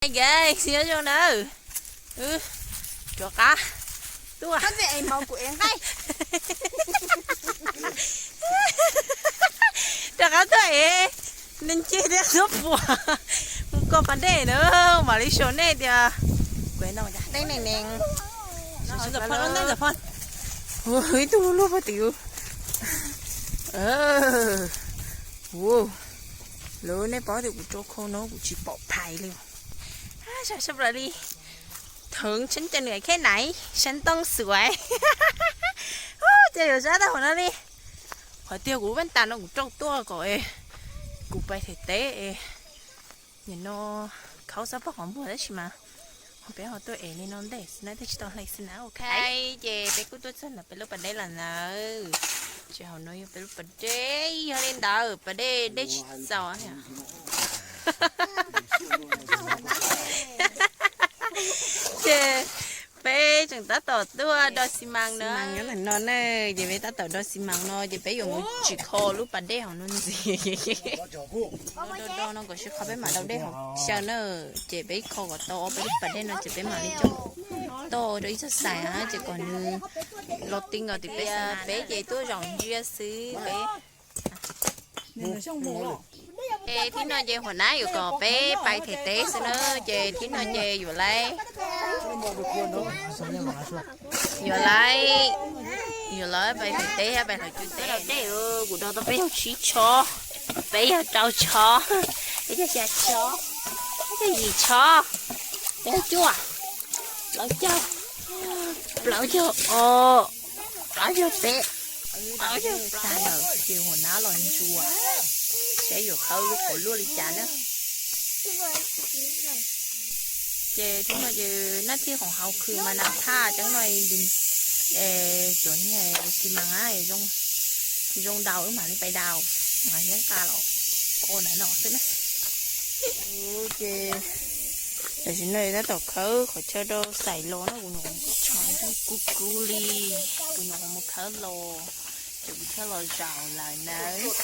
Hey guys, nyob zoo nawb. Rov qab tuaj. Rov qab tuaj ev neeg ceg thiab tuaj puas mus koj pas dej na, mam li sau nej tias. Ua ib tug luaj puag tim. Lawv nej paub tias kuv rau khau no kuv tsis pom phais li. Sab li thwv tseeb cov nws khej naiv sab ntoo xuav. Ces yuav sab tau hauv no li. Qhov tiag kuv lub npas tas no kuv rau tuaj kom kuv pais them teb. Nim no khaub xab poj qhov npuag tab sis mas peb ho tuaj ev li no ntej xwb na, twb tsis tau hle xwb na. Ok, ces peb kuj tuaj txog ntawm peb lub pas dej lawm nawb. Ces hauv no yog peb lub pas dej, yog li ntawd pas dej dej tsis txaus. Ces peb tseem tab tom tuaj do xi mas na, nyob ntawm no na. Ces peb tab tom do xi mas no ces peb yuav mus tsim kho lub pas dej hauv no ntxiv. Do do no kom sib qho peb mam do dej hauv xyaw na. Ces peb kho kom tau ob peb lub pas dej no ces peb mam li coj toj rau ib txoj xais na, ces kom nws los ti nkaus tim peb. Peb ces tuaj zaum ntsia xwb peb. Thib no ces huam nab yuav kom peb pais them teb xwb na, ces thib no ces yuav lawv, yuav lawv, yuav lawv pais them teb, pais hlawv cub teb. Kuv do tau peb caug tsib tshob, peb caug rau tshob, peb caug xya tshob, peb caug yim tshob, peb caug cuaj, plaub caug, plaub caug ob, plaub caug peb, plaub caug plaub lawm ces huam nab los ntsuas saib yuav khawb lub qhov luaj li cas na. Ces thib no ces nab thib khoom hauv khw mas nas thaj cov no, cov niag xi mas zoo daus wb mam li pais daus, mas yeeb qa los ua ntawm no xwb na. Ces tam sim no tab tom khawb qhov chaw rau xais los no, kuv nyuam qhuav mus khawb tshov kub kub li, kuv nyuam qhuav mus khawb los, ces kuv thiaj los zaum lawm nawb.